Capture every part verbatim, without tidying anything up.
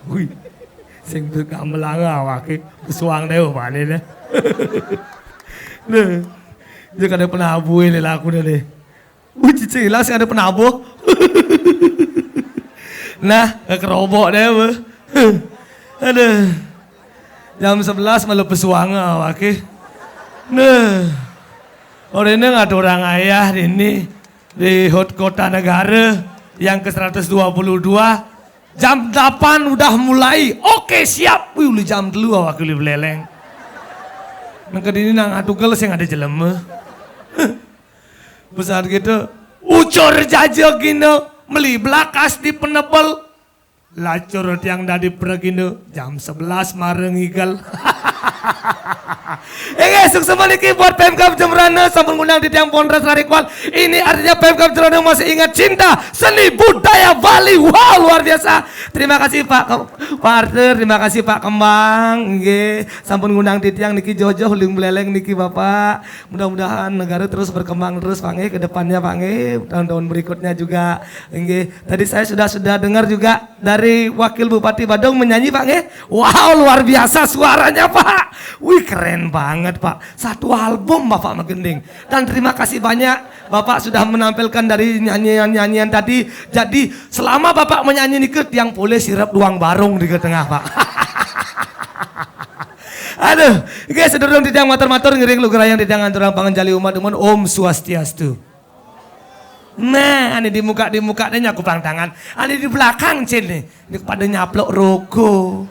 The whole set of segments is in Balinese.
Wih, sing tuh gamelan awake pesuang deh bapakne deh. Nah, dia kada pernah buih lelaku deh. Wih, cicing ilang sing ada penabuh. Nah, kekerobok deh, beh. Aduh. Jam sebelas malah pesuanga awake. Nah. Orangnya nggak ada orang ayah ini di Hut Kota Negara yang ke seratus dua puluh dua. Jam delapan udah mulai. Oke, siap. Wih, uli jam telu awake uli beleleng. Nang kedini nang atukel sing ada jelema. Pesan gitu, ucur jaja gina, meli belakas di penebel. Lacur tiang dadi pregina, jam sebelas mareng igel. Inggih, suksema niki buat Pemkab Jembrana sampun ngundang titiang Polres Rarikwal. Ini artinya Pemkab Jembrana masih ingat cinta seni budaya Bali. Wow, luar biasa. Terima kasih Pak Ke-, Pak Arthur, terima kasih Pak Kembang. Nggih, sampun ngundang titiang niki jojoh uling beleleng niki Bapak. Mudah-mudahan negara terus berkembang terus Pak nggih ke depannya Pak nggih. Tahun-tahun berikutnya juga. Nggih, tadi saya sudah sudah dengar juga dari Wakil Bupati Badung menyanyi Pak nggih. Wow, luar biasa suaranya Pak. Wih, keren banget Pak. Satu album Bapak menggending. Dan terima kasih banyak Bapak sudah menampilkan dari nyanyian-nyanyian tadi. Jadi selama Bapak menyanyi niki tiang poleh sirep duang barung di tengah Pak. Aduh, nggih sedurung titiang matur-matur ngiring lugrayang titiang aturang panganjali umat dumun Om Swastiastu. Nah, ane di muka, di muka deh nyakupang tangan. Ane di belakang cene, ini pada nyaplok roko,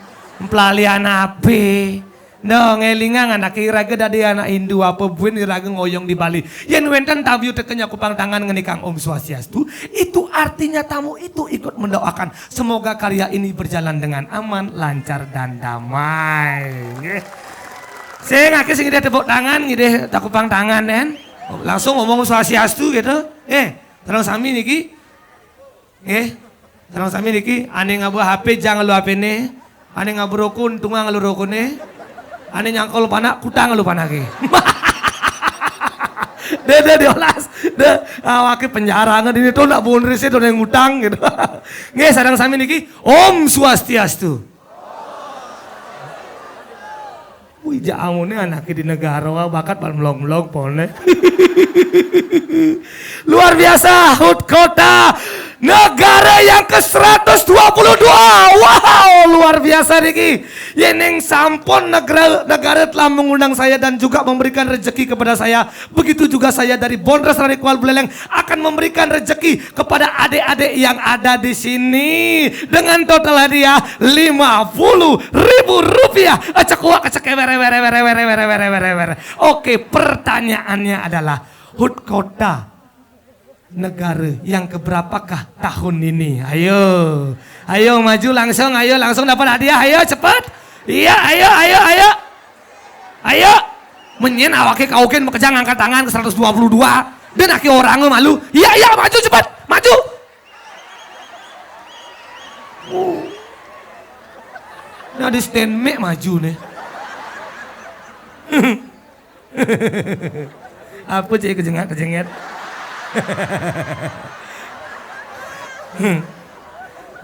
pelalian ape. No, ngelingang anake iraga dadi anak Hindu apa buin iraga ngoyong di Bali. Yen wenten tamu teka nyakupang tangan ngenikang Om Swastiastu, itu artinya tamu itu ikut mendoakan semoga karya ini berjalan dengan aman, lancar dan damai. Nggih. Sing akeh sing ngidih tepuk tangan, ngidih takupang tangan, en. Langsung ngomong Swastiastu gitu. Eh, sareng sami niki. Nggih. Sareng sami niki, ane ngaba H P jang lu H P-ne, ane ngaba roko untungang lu rokone, ane nyangkul panak kutang lu panake. Deh, deh, diolas. Deh, awake penjara nggak dini tuh ndak bonrise tuh yang ngutang gitu. Nggih, sareng sami niki, Om Swastiastu. Wih, ja amune anake di negara wah bakat ban melong-melong pone. Luar biasa, Hut Kota Negara yang ke seratus dua puluh dua. Wow, luar biasa niki. Yeneng sampun negara, negara telah mengundang saya dan juga memberikan rezeki kepada saya. Begitu juga saya dari Bondres Rarikwal Buleleng akan memberikan rezeki kepada adik-adik yang ada di sini dengan total hadiah lima puluh ribu rupiah. Cekuak, cekek, were, were, were, were, were, were, were, were. Oke, pertanyaannya adalah Hut Kota Negara yang keberapakah tahun ini? Ayo, ayo maju langsung, ayo langsung dapat hadiah, ayo cepat. Iya, ayo, ayo, ayo. Ayo. Menyen awake kaukin makejang angkat tangan ke seratus dua puluh dua. Dan aki orang malu. Iya, iya, maju cepat. Maju. Oh. Nah, di stand mek maju nih. Apa cek kejengat-kejengat?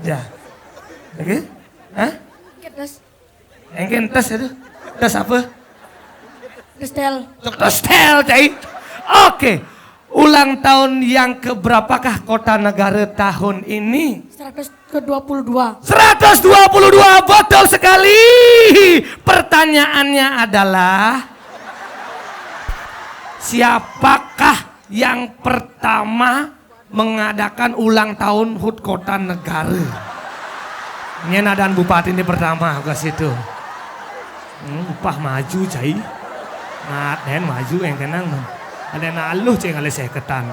Ya. Oke? Hah? Terus Engke tes itu. Tes apa? Testel. Tes tel, cai. Oke. Ulang tahun yang keberapakah Kota Negara tahun ini? Seratus ke dua puluh dua. Seratus dua puluh dua, betul sekali. Pertanyaannya adalah, siapakah yang pertama mengadakan ulang tahun Hut Kota Negara? Nyen adan bupati ini pertama ke situ. Hmm, upah maju, cai. Nah, den maju yang kenang. Ada naluh, cai, ngalih seketan.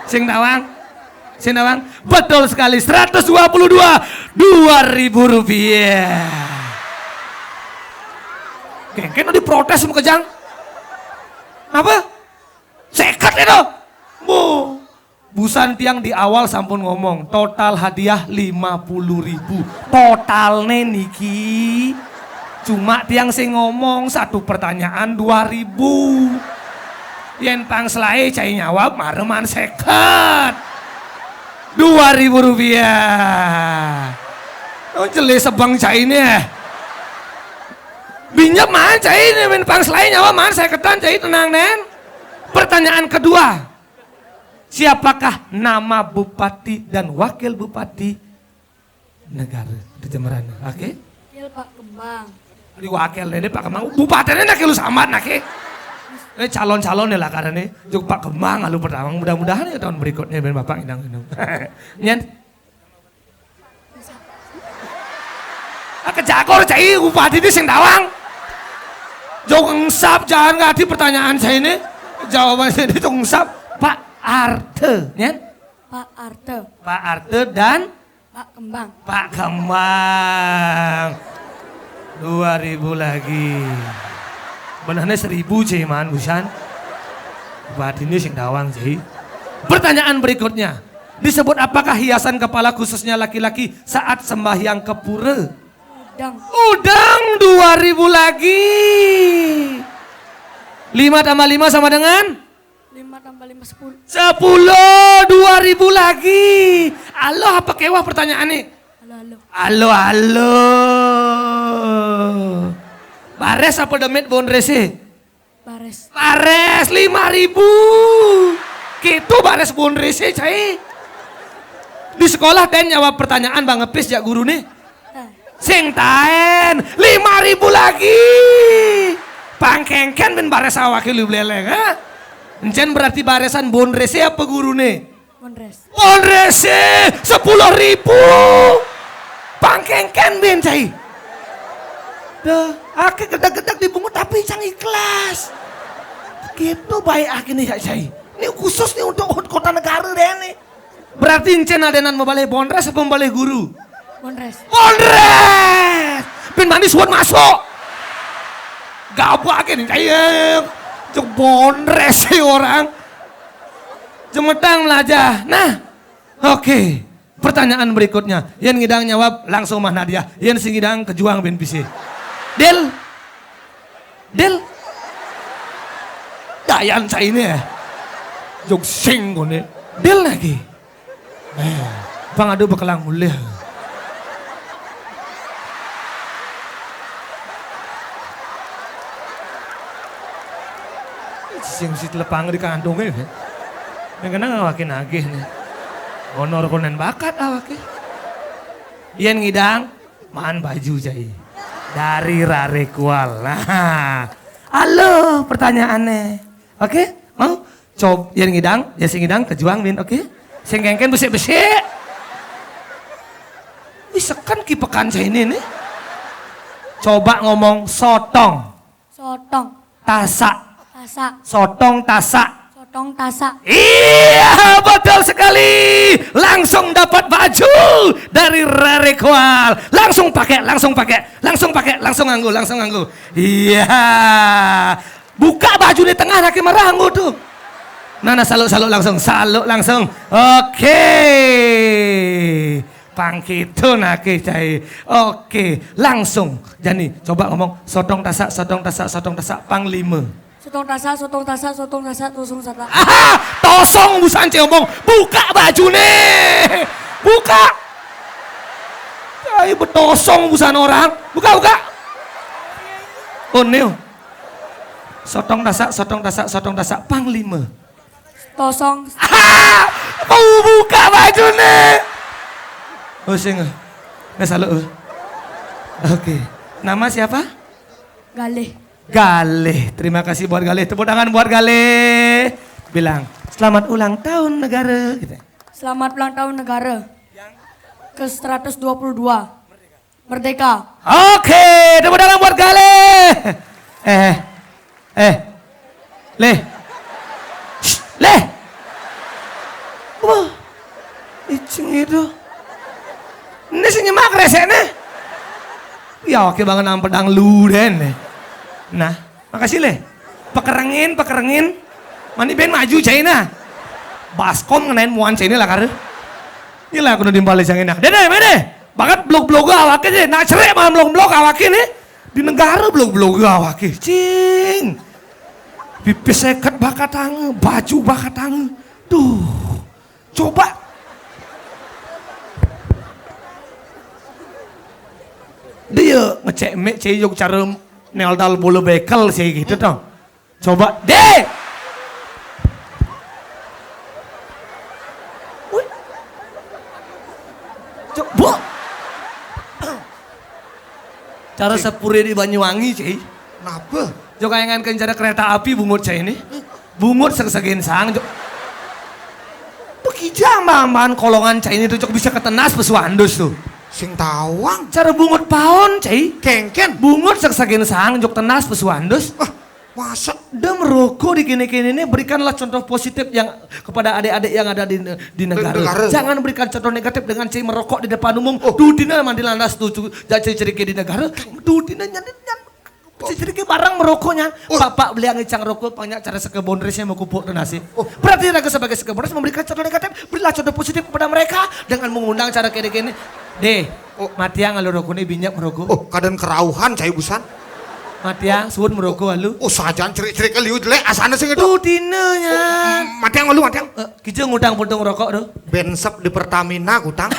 Sing tawang? Sing tawang? Betul sekali, seratus dua puluh dua, dua ribu rupiah. Kengken diprotes sama kejang. Apa? Seket itu. Bu. Busan tiang di awal sampun ngomong, total hadiah lima puluh ribu. Totalne niki. Cuma tiang sing ngomong satu pertanyaan dua ribu. Yen pang selae cai nyawab mareman seket. Dua ribu rupiah. Oh, jelas sebeng cai ini. Binyep maan cai ini, main pang selain nyawa maan saya ketan cai, tenang, Den. Pertanyaan kedua. Siapakah nama bupati dan wakil bupati negara di Jembrana? Oke. Wakil Pak Kembang. Di wakil ini Pak Kembang. Bupatinya nak lu sambat nak. Ini calon-calon ya lah karena ini. Jog Pak Kembang lalu pertama. Mudah-mudahan ya tahun berikutnya ben Bapak ngidang minum. Nyen. Ah, kejagor cai bupati ini sing tawang. Jog engsap jangan ngerti pertanyaan saya ini. Jawaban saya ini jog engsap. Pak Arte, nyen? Pak Arte. Pak Arte dan Pak Kembang. Pak Kembang. Dua ribu lagi. Benarnya seribu cai maan busan. Bupati ini sing tawang cai. Pertanyaan berikutnya. Disebut apakah hiasan kepala khususnya laki-laki saat sembahyang ke pura? Udang. Udang dua ribu lagi. Lima tambah lima sama dengan? Lima tambah lima, sepuluh. Sepuluh, dua ribu lagi. Aloh apa kewah pertanyaan nih? Halo, halo. Aloh, aloh. Bares apa demit bondrese? Bares. Bares lima ribu. Gitu bares bondrese, cai. Di sekolah ten jawab pertanyaan bang ngepis jak guru nih. Sing taen, lima ribu lagi. Pangkengken ben bares awake lu beleleng, ha? Encen berarti baresan bondrese apa gurune? Bondres. Bondrese sepuluh ribu. Pangkengken ben cai. Dah, ake gedek-gedek dibungut tapi cang ikhlas. Gitu baik ake nih cai. Ini khusus nih untuk kota negara deh nih. Berarti encen adenan mau balih bondres apa mau balih guru? Bondres. Bondres. Pin manis buat masuk. Gabak ini cai. Cuk bondres sih orang. Jemetang melajah. Nah, oke. Pertanyaan berikutnya. Yen ngidang nyawab langsung mah hadiah. Yen sing ngidang kejuang ben bisi. Deal. Deal. Dayan cai ini ya. Jog sing kone. Deal lagi. Eh, bang adu bekelang mulih. Sing si telepang di kantongnya. Yang kena ngawakin agih nih. Honor konen bakat awake. Yen ngidang maan baju cai. Dari Rare Kual. Nah. Halo, pertanyaannya. Oke, mau? Cob, yen ngidang, ya sing ngidang kejuang min, oke? Sing kengken besik-besik. Wih, seken ki pekan saya ini nih. Coba ngomong sotong. Sotong. Tasak. Tasak. Sotong tasak. Sotong tasak. Iya, betul sekali. Langsung dapat baju dari Rare Kual. Langsung pakai, langsung pakai, langsung pakai, langsung nganggu, langsung nganggu. Iya. Buka baju di tengah, nake marah nganggu tuh. Nah, nah, saluk, saluk langsung, saluk langsung. Oke. Pangkitu nake cai. Oke, langsung. Jani, coba ngomong, sotong tasak, sotong tasak, sotong tasak, panglima. Sotong tasak, sotong tasak, sotong tasak, tosong sata. Aha, tosong busan cai omong. Buka baju nih. Buka. Cai betosong busan orang. Buka, buka. Oh, neo. Sotong tasak, sotong tasak, sotong tasak, panglima. Tosong. Ah, mau buka baju nih. Oh, sing. Nah, saluk. Oke. Nama siapa? Galih. Galih. Terima kasih buat Galih. Tepuk tangan buat Galih. Bilang, "Selamat ulang tahun negara." Gitu. Selamat ulang tahun negara. Ke seratus dua puluh dua. Merdeka. Oke, tepuk tangan buat Galih. Eh, eh, Leh. Shh, Leh. Wah, icing itu. Ini sih nyemak resek nih. Ya oke banget nampedang lu den nih. Nah, makasih Leh. Pekerengin, pekerengin. Mani ben maju China. Baskom ngenain muan China lah kare. Ini lah kudu dimpali sang enak. Dene, mene. Banget blok-blok awake deh. Nak cerek malam blok-blok awake nih. Di negara blok-blok awake. Cing. Pipis seket bakat tange, baju bakat tange. Duh. Coba. Dia ngecek mic, cai jok cara neldal bola bekel, cai gitu dong. Coba, deh. Wih. Coba. Cara sepure di Banyuwangi, cai. Napa? Jok kayangan kan cara kereta api bungut cai ini. Bungut seg-, segensang, jok. Tuh kija ambahan kolongan cai ini tuh, jok bisa ketenas pesuandus tuh. Sing tawang. Cara bungut paon, cai. Kengken. Bungut seg-, segensang, jok tenas pesuandus. Ah, masa? Dem rokok di kini-kini ini, berikanlah contoh positif yang kepada adik-adik yang ada di, di negara. Negara. Jangan berikan contoh negatif dengan cai merokok di depan umum. Oh. Duh dina mandi landas tuh, cu-, cai cerike di negara. Duh dina nyan, nyan. Cai cerike barang merokoknya. Oh. Bapak beli yang icang rokok, banyak cara sekebondresnya mau kupuk tuh nasib. Oh. Berarti raga sebagai sekebondres memberikan contoh negatif, berilah contoh positif kepada mereka dengan mengundang cara kene-kene. Deh, oh, matiang alu rokoknya binyak merokok. Oh, kadang kerauhan cai busan. Matiang, suun merokok alu. Oh, sajan cerik-cerik liu jelek, asana sing itu. Tuh dinanya. Oh, matiang alu, matiang. Eh, kija ngutang puntung rokok tuh. Bensep di Pertamina kutang.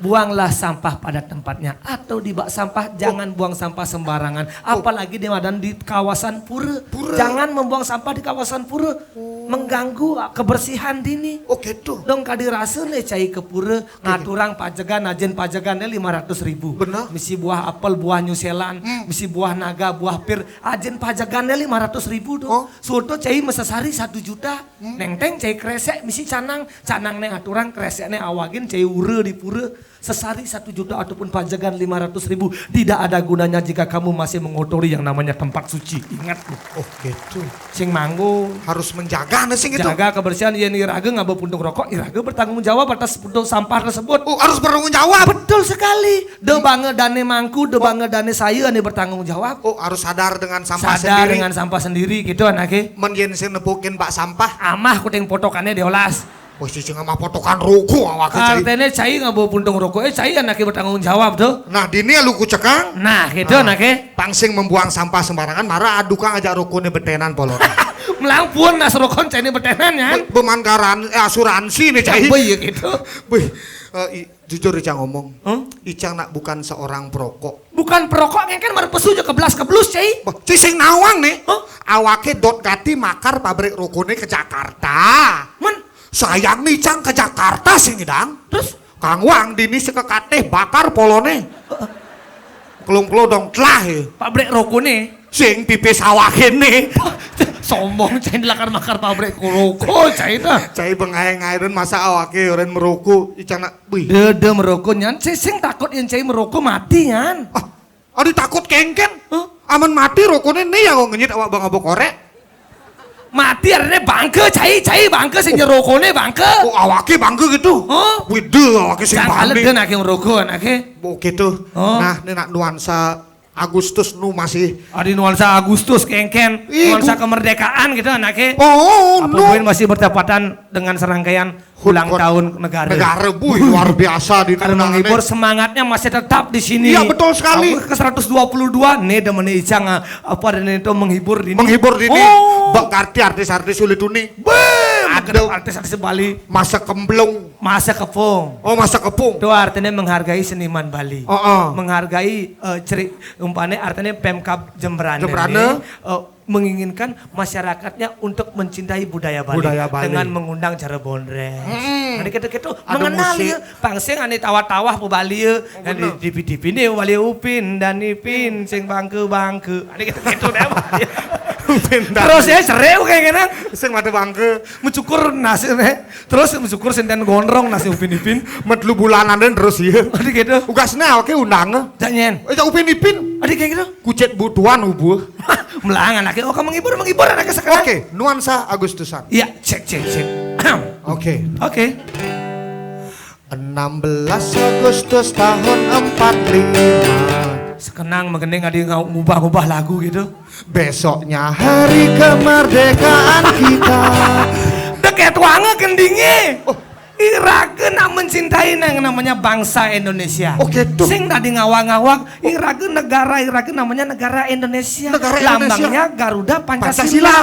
Buanglah sampah pada tempatnya atau di bak sampah, jangan buang sampah sembarangan. Apalagi di madan di kawasan pura. Pura. Jangan membuang sampah di kawasan pura. Oh. Mengganggu, ah, kebersihan dini. Oh, gitu. Dong kadi rasa nih cai ke pura, ngaturang pajegan, ajin pajegan nih lima ratus ribu. Benar. Misi buah apel, buah nyuselan, hmm, misi buah naga, buah pir, ajin pajegan nih lima ratus ribu dong. Oh. Soto cai mesesari satu juta. Hmm. Nengteng cai kresek misi canang, canang ne aturang, kresek ne awagin, cai ura di pura. Sesari satu juta ataupun pajegan lima ratus ribu, tidak ada gunanya jika kamu masih mengotori yang namanya tempat suci. Ingat loh. Oh, gitu. Sing manggo. Harus menjaga ne sing itu. Jaga kebersihan, yen iraga ngaba puntung rokok, iraga bertanggung jawab atas puntung sampah tersebut. Oh, harus bertanggung jawab. Betul sekali. De banga dane mangku, de banga dane saya ane bertanggung jawab. Oh, harus sadar dengan sampah sendiri. Sadar dengan sampah sendiri gitu anake. Men yen sing nepukin bak sampah. Amah kuting potokannya diolas. Wah, cicing amah potokan rokok awake cai. Artene cai ngaba puntung rokok, eh, cai anake bertanggung jawab tuh. Nah, dini lu kucekang. Nah, gitu anake. Pang sing membuang sampah sembarangan, mara aduh kang ajak rokone betenan polon. Melang pun nas rokon cai ini betenan ya. Be-, beman garan-, eh, asuransi nih cai. Apa iya gitu? Wih, eh, i-, jujur Icang ngomong. Huh? Icang nak bukan seorang perokok. Bukan perokok, ngengken baru pesu aja keblas keblus cai. Bah, cai sing nawang nih. Huh? Awake dot gati makar pabrik rokone ke Jakarta. Men, sayang nih Cang ke Jakarta sing idang. Terus? Kang Wang dini sekekateh bakar polone. Kelung-kelung dong telah ya. Pabrik rokone. Sing pipis awake nih. Sombong cai lakar makar pabrik rokok cai dah. Cai bengai-ngai dan masa awake orang merokok. Icang nak, wih. Dede merokok nyan, cai sing takut yang cai merokok mati nyan. Ah, adi takut kengken. Huh? Aman mati rokone nih ya kok ngenyit awak bang abok korek. Mati artinya bangke, cai, cai bangke sing jerokone bangke. Oh, awake bangke gitu. Huh? Wide awake sing bangke. Jangan kaledan ake merokok anake. Oh, gitu. Oh. Nah, ini nak nuansa Agustus nu masih. Adi nuansa Agustus kengken. Ih, nuansa kemerdekaan gitu anake. Oh, apa nu. Buin masih bertepatan dengan serangkaian ulang tahun negara. Negara, buih, luar biasa di karena menghibur, semangatnya masih tetap di sini. Iya, betul sekali. Aku ke seratus dua puluh dua, nih demen Icang, ah, apa dan itu menghibur dini. Menghibur dini. Oh. Bak artis-artis sulit tuni. Be, ada artis-artis Bali. Masa kemblong. Masa kepung. Oh, masa kepung. Itu artinya menghargai seniman Bali. Oh, oh. Menghargai, eh, ceri-, umpane artinya Pemkab Jembrane. Jembrane. Nih, eh, menginginkan masyarakatnya untuk mencintai budaya Bali. Budaya Bali. Dengan mengundang cara bondres. Hmm. Nah, gitu-gitu ada mengenal musik. Ya, pangsing ane tawah-tawah po Bali ya. Oh, yang di bener. T V T V ini Bali Upin dan Ipin sing bangke-bangke. Ada gitu-gitu deh. Upin dan terus ya seru kayak gini. Sing mata bangke. Mencukur nasib, eh. Terus mencukur senden gondrong nasib Upin Ipin. Met lu bulanan dan terus ya. Ada gitu. Ugasnya oke undang. Janyen. Eh, Upin Ipin. Ada kayak gitu. Kucet butuan ubuh. Melangan lagi. Oh, kamu menghibur, menghibur anak sekarang. Oke, nuansa Agustusan. Iya, cek, cek, cek. Oke. Oke. Enam belas Agustus tahun empat lima. Sekenang mengenai ngadi ngau-, ngubah-ngubah lagu gitu. Besoknya hari kemerdekaan kita. Deket wange kendinge. Oh. Iraga nak mencintai yang namanya bangsa Indonesia. Oh, gitu. Sing tadi ngawang-ngawang, iraga negara, iraga namanya negara Indonesia. Negara Indonesia. Lambangnya Garuda Pancasila. Pancasila.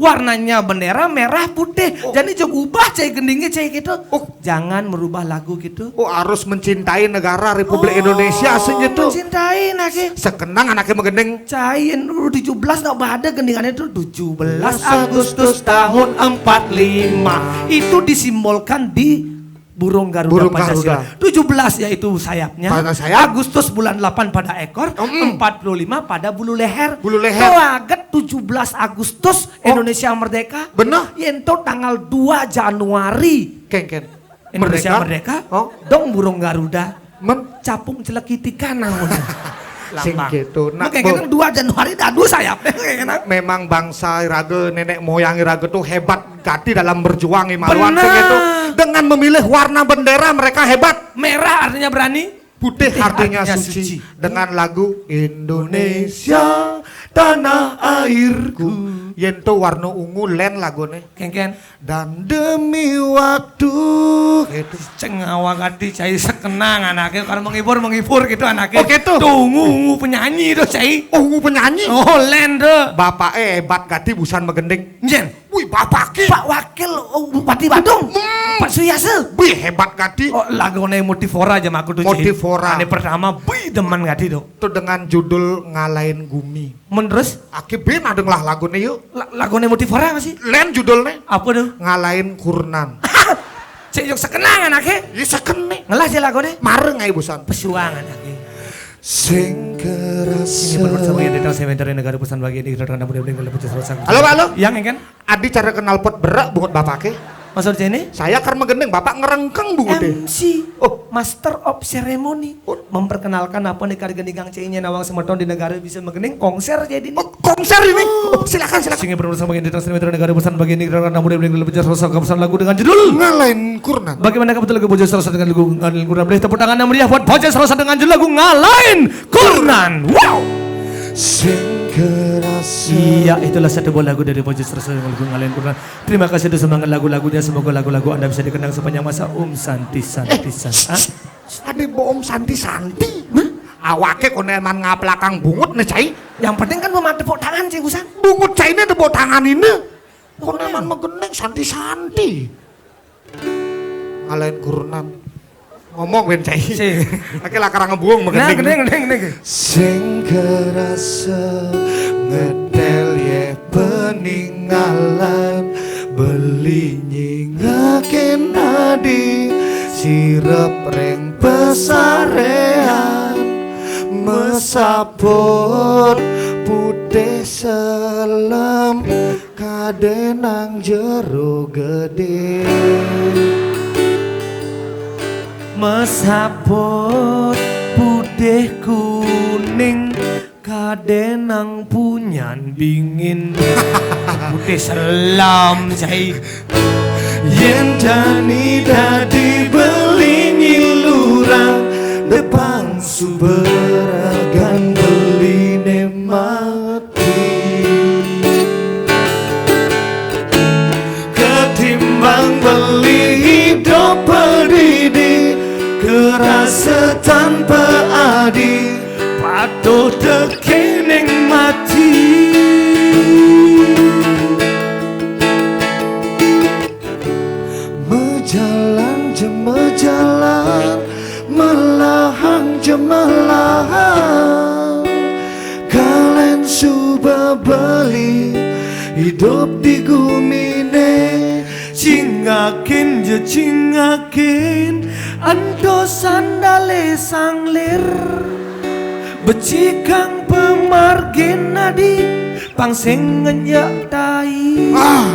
Warnanya bendera merah putih. Oh. Jadi jug ubah cai gendingnya cai gitu. Oh. Jangan merubah lagu gitu. Oh, harus mencintai negara Republik Indonesia sih gitu. Mencintai anaknya. Sekenang anaknya menggending. Cai yang dulu tujuh belas nggak ada gendingannya tuh tujuh belas Agustus tahun empat lima. Itu disimbolkan di burung Garuda Burung Pancasila. Garuda. Tujuh belas yaitu sayapnya. Pada sayap. Agustus bulan delapan pada ekor, Mm. empat puluh lima pada bulu leher. Bulu leher. Tuaget tujuh belas Agustus Oh. Indonesia Merdeka. Bener. Yento tanggal dua Januari. Ken, ken. Indonesia Merdeka. Merdeka. Oh. Dong burung Garuda. Men. Capung celekitikan namun. Sing gitu. Nah, Makanya bo- kan dua Januari dadu sayapnya. Memang bangsa iraga, nenek moyang iraga tuh hebat gati dalam berjuang, Imaluan, sing gitu. Dengan memilih warna bendera mereka hebat. Merah artinya berani. Putih artinya suci. Dengan lagu Indonesia tanah airku. Yen to warna ungu len lagune. Ken, ken. Dan demi waktu. Gitu. Cengawa gati cai sekenang anaknya. Kalau menghibur, menghibur gitu anaknya. Oh, gitu. Tuh ungu, ungu penyanyi tuh cai. Oh, ungu penyanyi? Oh, len tuh. Bapak eh hebat gati busan megending. Yen. Wih, bapak ki. Pak Wakil, oh, Bupati Badung. Hmm. Pak Suyase. Wih, hebat gati. Oh, lagune Multifora aja aku tuh cai. Multifora. Ane pertama, wih, demen gati tuh. Tuh dengan judul Ngalahin Gumi. Menerus? Aki bin ada ngelah lagune yuk. La- lagune Multifora apa sih? Len judulnya. Apa tuh? Ngalahin Kurnan. Cek yuk sekenang anaknya. Iya seken nih. Ngelah sih lagune. Mareng aja busan. Pesuangan anaknya. Sing kerasa. Ini perbuat sama yang datang sementara negara pesan bagi ini kita akan namun yang lebih jelas. Halo, halo. Yang kan? Adi cara kenal pot berak bungut bapake. Maksud sini? Saya kar megendeng bapak ngerengkeng bungut deh. M C. Oh. Master of Ceremony. Oh. Memperkenalkan apa nih karga nigang cainya nawang semeton di negara bisa megendeng konser jadi nih. Oh, konser ini. Oh, silakan, silakan. Sehingga benar sama yang datang sini negara pesan bagi ini karena mudah beli lebih jelas rasa kepesan lagu dengan judul Ngalahin Kurnan. Bagaimana kabar lagu Bojo Serosa dengan lagu Ngalahin Kurnan? Boleh tepuk tangan yang meriah buat Bojo Serosa dengan judul lagu Ngalahin Kurnan. Wow. Sing kerasa. Iya, itulah satu buah lagu dari Bojo Serosa dengan lagu Ngalahin Kurnan. Terima kasih untuk semangat lagu-lagunya. Semoga lagu-lagu Anda bisa dikenang sepanjang masa. Om Santi, Santi, Santi. Ada bohong santi-santi. Awake koneman ngaplakang bungut nih cai. Yang penting kan memakai tepuk tangan sih Gusan. Bungut cai ini tepuk tangan ini. Koneman megendeng santi-santi. Ngalahin Kurnan. Ngomong ben cai. Sih. Oke lah karang ngebuang megendeng. Nah, gendeng, gendeng, gendeng. Sing kerasa ngetel ye peninggalan beli nyingakin adi sirep ring pesarean mesaput putih selem kadenang jero gede. Mesaput putih kuning kadenang punyan bingin. Putih selam cai. Yen jani dadi beli nyilurang depan suberagan beline mati. Ketimbang beli hidup pedidi kerasa tanpa adi patuh tekening mati. Mejalan je mejalan, melahang je melahang. Kalen suba beli hidup di gumine. Cingakin je cingakin, ento sandale sanglir. Becikang pemargin adi, pang sing ngenjak tai. Ah.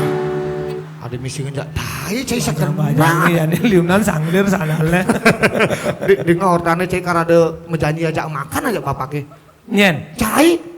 Ada misi ngenjak tai, cai sakit. Banyak nih ya, nih liunan sanglir sana le. Di, di ngortane cai karada mejanji ajak makan aja bapak ke. Nyen. Cai.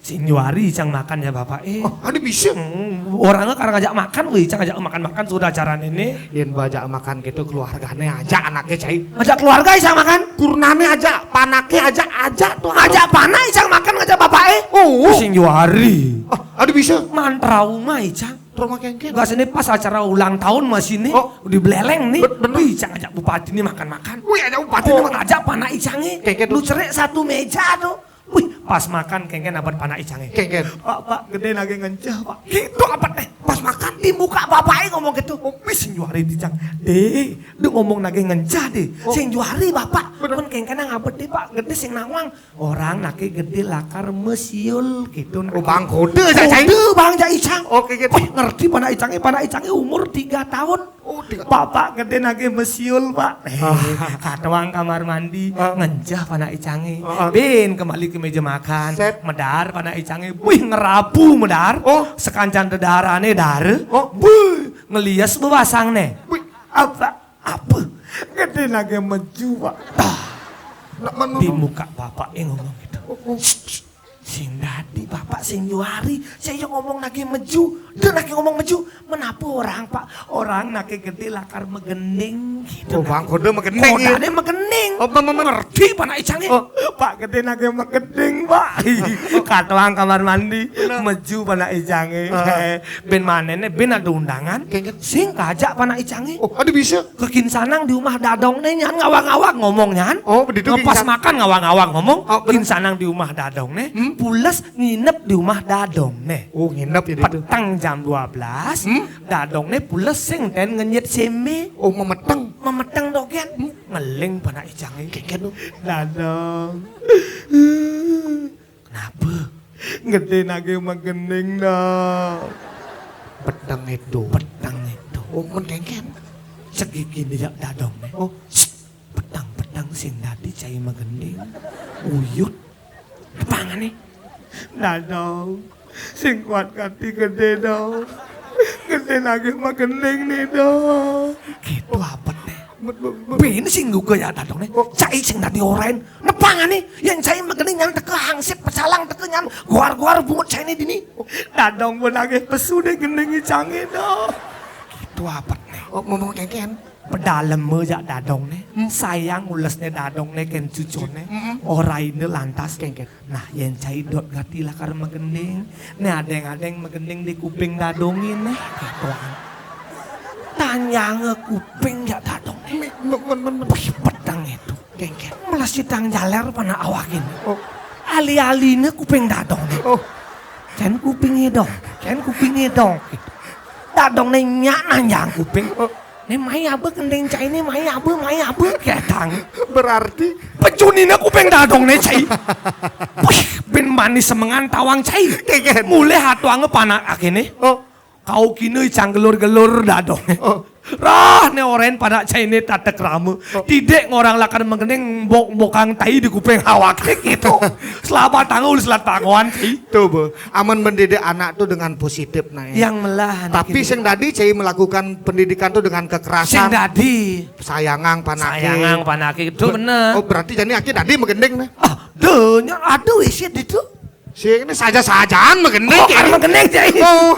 Sing juari cang makan ya bapak eh. Oh, ada bisa. Hmm, orangnya karena ngajak makan, wih, cang ngajak makan-makan sudah acara ini. Yen bajak makan gitu keluargane aja anaknya cai. Ngajak keluarga cang makan. Kurnane aja, panake aja, aja tuh. Ngajak panak cang makan ngajak bapak eh. Oh, sing juari. Oh, ada bisa. Man trauma cang. Rumah kengkeng. Gak sini pas acara ulang tahun masih nih, oh. Di Beleleng nih. Bener. Wih, cang ajak bupati nih makan-makan. Wih, ajak bupati nih makan. Ajak panak icang nih. Kengkeng tuh. Lu cerai satu meja tuh. Wih, Pas makan, kéngkén abet panak icangé. Kéngkén. "Pak, Pak, gedé nagih ngenceh, Pak." Gitu abet né. Pas makan, di muka bapaknya ngomong gitu. Oh, wis nyuari icang. "Dé, du ngomong nagih ngenceh, Dé." Oh. Sing nyuari bapak. Bener. "Mun kéngkén ngabet, Dé, Pak, gedé sing nawang." "Orang naké gedé lakar mesiul," gitu. Oh, Bang, kode aja, Cai. Kode, Bang, ja icang. Oke, gitu. Wih, ngerti panak icangé, panak icangé umur tiga tahun. Oh, tiga. "Bapak gedé nagih mesiul, Pak." Ah. Katuang kamar mandi, ah, ngenceh panak icangé. Ah, ah. Bin kembali ke meja makan. Set. Medar panak icangé. Wih, ngerabu medar. Oh. Sekancan dedarané dara. Oh. Buh, ngelies bebasang né. Wih. "Apa? Apa? Gedé nagih meju, Pak." Tah. Nak mana? Di muka bapak yang ngomong gitu. Oh, oh. "Sing dadi bapak sing nyuari, saya ngomong nagih meju, dia nagih ngomong meju. Menapa orang, Pak? Orang naké gedé lakar magending," gitu. Oh, Bang, kode magending, ya? Kodane magending. Oh, Bang, Bang, Bang. Ngerti panak icangé. Oh. "Pak, gedé nagih magending, Pak." Katuang kamar mandi, bener, meju panak icangé. Ah. Bin manéné, bin ada undangan. Kéngkén. Sing kajak panak icangé. Oh, ada bisa. Kekinsanang di umah dadongné, nyan ngawag-ngawag ngomong nyan. Oh, begitu. Ngepas kinsan- makan ngawag-ngawag ngomong. Oh, bener. Kinsanang di umah dadongné, hmm, pules nginep di umah dadongné. Oh, nginep ya itu. Peteng jam dua belas, hmm, dadongné pules sing ten ngenyit sémé. Oh, memeteng. Memeteng dogén. Hmm. Ngeling panak icangé. Kéngkén, dong. "Dadong. Kenapa?" "Gedé nagih magending, dong." Peteng itu. Peteng itu. Oh, men kéngkén. Segigi dia dadongné. Oh. "Sst, peteng-peteng sing dadi cai magending. Uyut. Apa ngané?" "Dadong. Sing kuat gati gedé, dong. Gedé nagih magending né, dong." Gitu abetné. Bet-, bet-, bet-, Bin sing juga ya dadongné. Oh. "Cai sing dadi orahin. Apa ngané? Yén cai magending nyan teka hansip pecalang teka nyan goar-goar bungut cainé dini." Dadong pun nagih pesu dé gending icangé, dong. Gitu abetné. Oh, ngomong kéngkén. Pedalem jak dadongné. Hmm. Sayang ulesné dadongné kén cucuné. Hmm. Orahiné lantas kéngkén. "Nah, yén cai dot gati lakar magending. Né adéng-adéng magending di kuping dadongé né." Gitu. Tanjang kuping jak dadongné. Mi-, men-, men-, men-, men-. Wih, peteng itu. Kéngkén. Melesitang jaler panak awakin. Oh. Ali-aliné kuping dadongné. Oh. "Kén kupingé, dong. Kén kupingé, dong." Dadongné nyak nanjang kuping. Oh. "Né mai aba gending cainé, mai aba, mai aba," kétang. Berarti pecunina kuping dadongné, cai. Wih, bin manis semengan tawang cai. Kéngkén. Mulih atuanga panak akéné. Oh. Kaukina icang gelur-gelur dadongné. Oh. Rah, né orahin panak cainé tatek rama. Oh. Tidik ngorang lakar magending mbok-mbokang tai di kuping awaké gitu. Selabat tangga ulih selat pangoan, cai. Tuh, Bu. Amun mendidik anak tuh dengan positif, nah, ya. Yang melah, anak. Tapi itu sing dadi cai melakukan pendidikan tuh dengan kekerasan. Sing dadi. Sayangang panaké. Sayangang panaké, itu ber-, bener. Oh, berarti jani aké dadi magending, nah. Ah, denya ada wis itu. Sing ini saja-sajaan magending. Oh, cai. Kan magending, cai. Oh.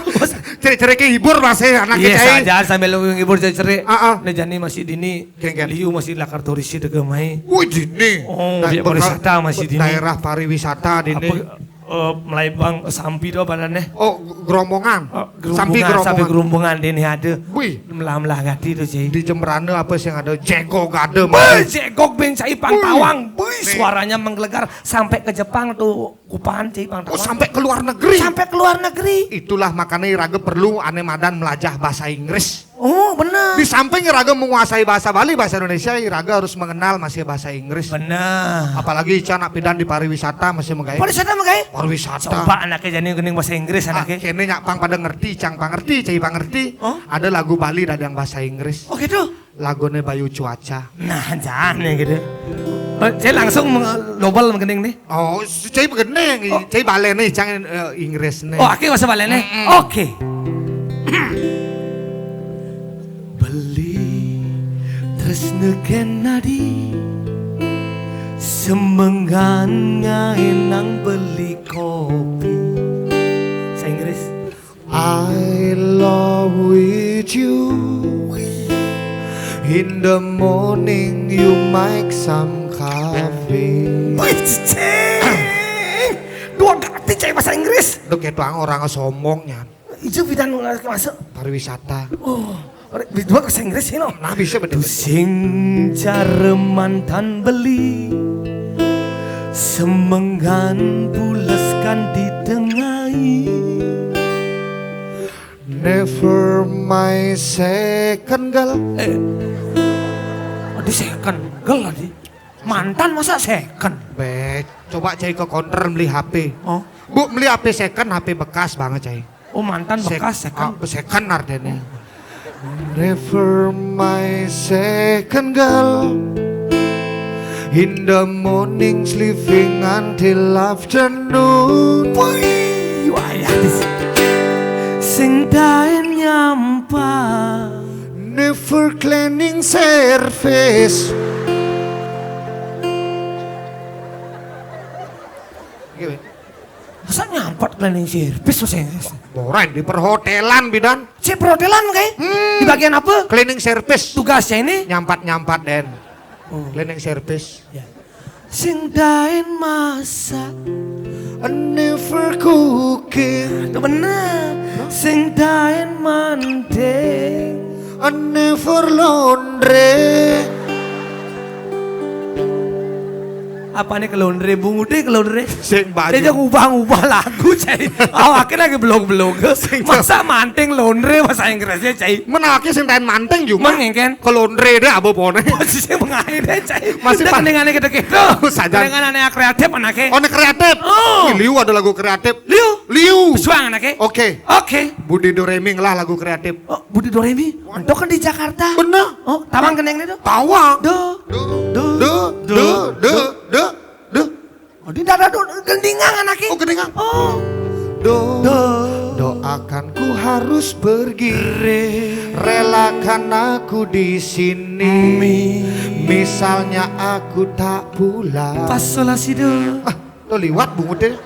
Cerik-cerik hibur masih anak. Iya, cai. Sajaan sambil ngibur cerik-cerik. Ah, ah. Né jani masih dini. Kéngkén. Liu masih lakar turis di kemai. Wih, dini. Oh, nah, dia pariwisata masih dini. Daerah pariwisata dini. Apa, eh, Melaibang, Sampi to apa né? Oh, Gerombongan. Oh, Sampi Gerombongan, Gerombongan. Sampi Gerombongan dini ada. Wih. Melah-melah gati to, cai. Di Jembrana apa sing ada? Jegog ada. Wih, masih. Jegog bin cai pang tawang. Wih. Wih, suaranya menggelegar sampai ke Jepang tuh. Kupaan, cai, pang tawang. Oh, sampai ke luar negeri. Sampai ke luar negeri. Itulah makanya iraga perlu ané madan melajah bahasa Inggris. Oh, bener. Di samping iraga menguasai bahasa Bali, bahasa Indonesia, iraga harus mengenal masih bahasa Inggris. Bener. Apalagi icang nak pidan di pariwisata masih magaé. Pariwisata magaé? Pariwisata. Coba anaké jani gending bahasa Inggris, ah, anaké. Kéné nyak pang pada ngerti, icang pang ngerti, cai pang ngerti. Oh? Ada lagu Bali dadang bahasa Inggris. Oh, gitu. Laguné Bayu Cuaca. Nah, jani gitu. Eh, cai langsung meng-, dobel magending né. Oh, cai magending, oh. Cai baléné, icang, eh, Inggrisné. Oh, aké bahasa baléné. Mm-mm. Oke. Beli tresna kén dadi semengan ngaé nang beli kopi. Bahasa Inggris. I love with you. In the morning you make some coffee. Wih, cicing. Dua ganti cai bahasa Inggris. Duh, kéto ang orang sombong nyan. Ijo pidan masuk. Pariwisata. Oh, dua bahasa Inggris ini. Nah, bisa betul. Tusing cara mantan beli. Semengan pules kan ditengahi. Never my second girl. Eh. Adi second girl adi. Mantan masa second? Be, coba cai ke counter beli H P. Oh. Bu, beli H P second, H P bekas banget cai. Oh, mantan bekas second. Ah, second artinya. Never my second girl. In the morning sleeping until afternoon. Wih, wayah dis. Sing daen nyampa. Never cleaning service. Masa nyampat cleaning service bahasa Inggris? Orang di perhotelan, bidan. Si perhotelan, kayak? Hmm. Di bagian apa? Cleaning service. Tugasnya ini? Nyampat-nyampat, Den. Oh. Cleaning service. Ya. Sing daen masak. I never cooking. Itu bener. Sing daen mandeng. I never laundry. Apa nih kelondre, bungude kelondre? Sing baju. Dia ngubah-ngubah lagu, cai. Awaknya lagi belog-belog. Sing masa manting londre bahasa Inggrisnya, cai? Menawaknya sing tain manting juga. Mengengken. Kelondre deh, apa pone? Posisi mengalir deh, cai. Masih pan- dengan aneh kita gitu. Saja. Dengan aneh kreatif anaknya. Oh, kreatif. Oh. Wih, liu ada lagu kreatif. Liu. Liu. Pesuang anaknya. Oke. Oke. Budi Doremi lah lagu kreatif. Oh, Budi Doremi. Untuk kan di Jakarta. Bener. Oh, tawang keneng itu. Tawang. Do. Do. Do. Do. Do. Do. Do. Oh, dia ada do gendingan anaknya. Oh, gendingan. Oh. Do. Do. Doakan ku harus pergi. Re. Relakan aku di sini. Mi. Misalnya aku tak pulang. Pas solah sido. Ah, lo liwat bungut deh.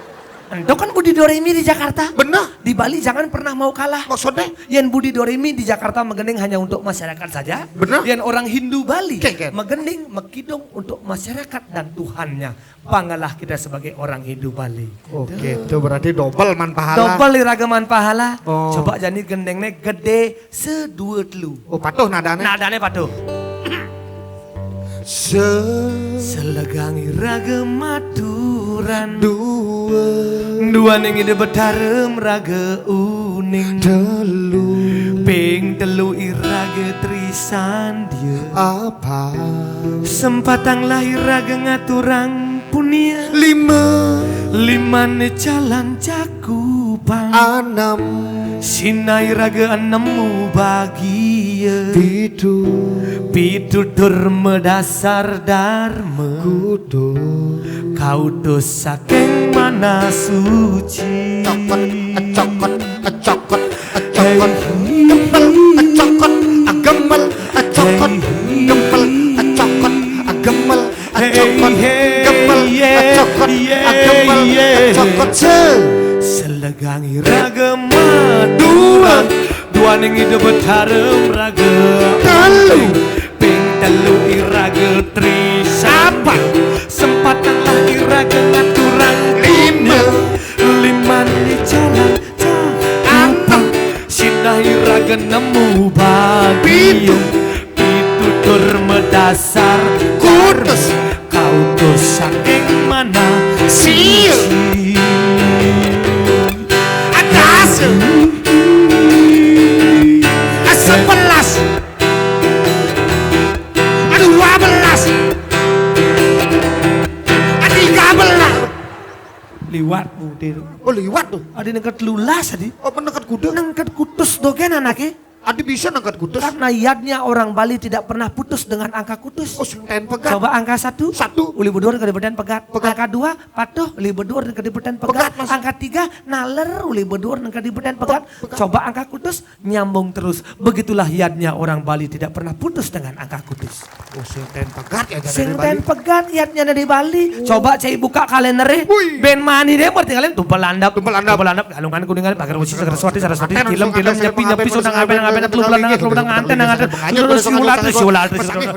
Ento kan Budi Doremi di Jakarta. Bener. Di Bali jangan pernah mau kalah. Maksudnya? Yen Budi Doremi di Jakarta menggending hanya untuk masyarakat saja. Bener. Yen orang Hindu Bali menggending mekidung untuk masyarakat dan Tuhannya. Pangalah kita sebagai orang Hindu Bali. Oke, itu berarti double man pahala. Double iraga man pahala. Oh. Coba jani gendingne gede sedua telu. Oh, patuh nadane. Nadane patuh. Se. Selegang iraga maturan. Dua. Duaning Ida Betara raga uning. Telu. Ping telu iraga trisandia. Apa? Sempatang lah iraga ngaturang punia. Lima. Limane jalan cakupang. Enam. Sinah iraga enemu bagia. Pitu. Pitutur madasar darma. Kutus. Kautus saking manah suci. Cokot, cokot, cokot, cokot. Gempel, cokot, gemel, cokot. Gempel, cokot, gemel, cokot. Gempel, cokot, gemel, cokot. Se. Selegang iraga maduan. Duaning Ida Betara raga. Telu. Ping telu iraga trisan. Apa? Sempatang lah iraga ngaturang. Lima. Limane jalan cakupang. Sinah iraga nemu bagia. Pitu. Pitutur madasar. Kutus. Kautus saking manah. Siu. Suci. Atas. Sebelas. Aduh, dua belas. Tiga belas. Liwat, Bu, dia. Oh, liwat tuh. Adi nengket lulas, adi. Oh, nengket kuda. Nengket kutus dogen anaknya. Adi bisa nengket kutus. Karena yadnya orang Bali tidak pernah putus dengan angka kutus. Oh, sing ten pegat. Coba angka satu. Satu. Uli bedur ke dibedan pegat. Pegat. Angka dua, patuh, uli bedur ke dibedan pegat. Pegat, Mas. Angka tiga, naler, uli bedur ke dibedan pegat. Pegat. Coba angka kutus, nyambung terus. Begitulah yadnya orang Bali tidak pernah putus dengan angka kutus. Oh, sing ten pegat ya, sing ten pegat yadnya dari Bali. Oh. Coba cai buka kalendernya. Wih. Ben mani deh, berarti kalian tumpal landap. Tumpal landap. Tumpal landap, galungan kuningan, pagar usi, sagar suwati, saraswati, kilem, kilem, nyepi, nyepi, sudang, apen, apen, telu bulan, telu bulan, nganten, nganten. Terus siulat, siulat, siulat.